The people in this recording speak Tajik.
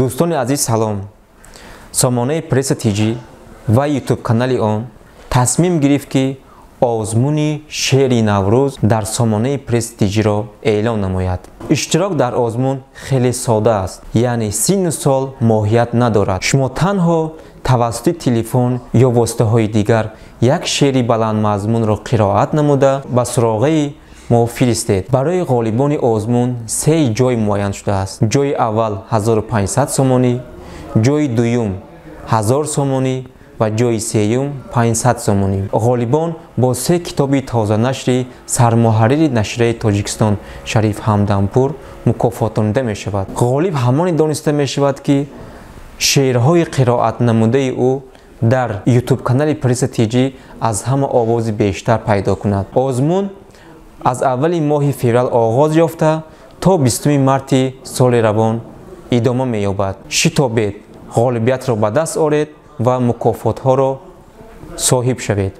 Дӯстони азиз, салом! Сомонаи Пресса ТЖ ва Ютуб канали он тасмим гирифт, ки озмуни шеъри Наврӯз дар сомонаи Пресс ТЖ-ро эълон намояд. Иштирок дар озмун хеле сода аст, яъне синну сол моҳият надорад. Шумо танҳо тавассути телефон ё воситаҳои дигар як шеъри баландмазмунро қироат намуда, ба суроғаи мо фиристед. Барои ғолибони озмун се ҷой муайян шудааст: ҷойи аввал 1500 сомонӣ, ҷойи дуюм 1000 сомонӣ ва ҷойи сеюм 500 сомонӣ. Ғолибон бо се китоби тозанашри сармуҳаррири нашрияи Тоҷикистон Шариф Ҳамдампур мукофотонида мешавад. Ғолиб ҳамоне дониста мешавад, ки шеърҳои қироатнамудаи ӯ дар Ютуб-канали Пресса ТЖ аз ҳама овози бештар пайдо кунад. Озмун аз аввали моҳи феврал оғоз ёфта, то 20 марти соли равон идома меёбад. Шитобед, ғолибиятро ба даст оред ва мукофотҳоро соҳиб шавед.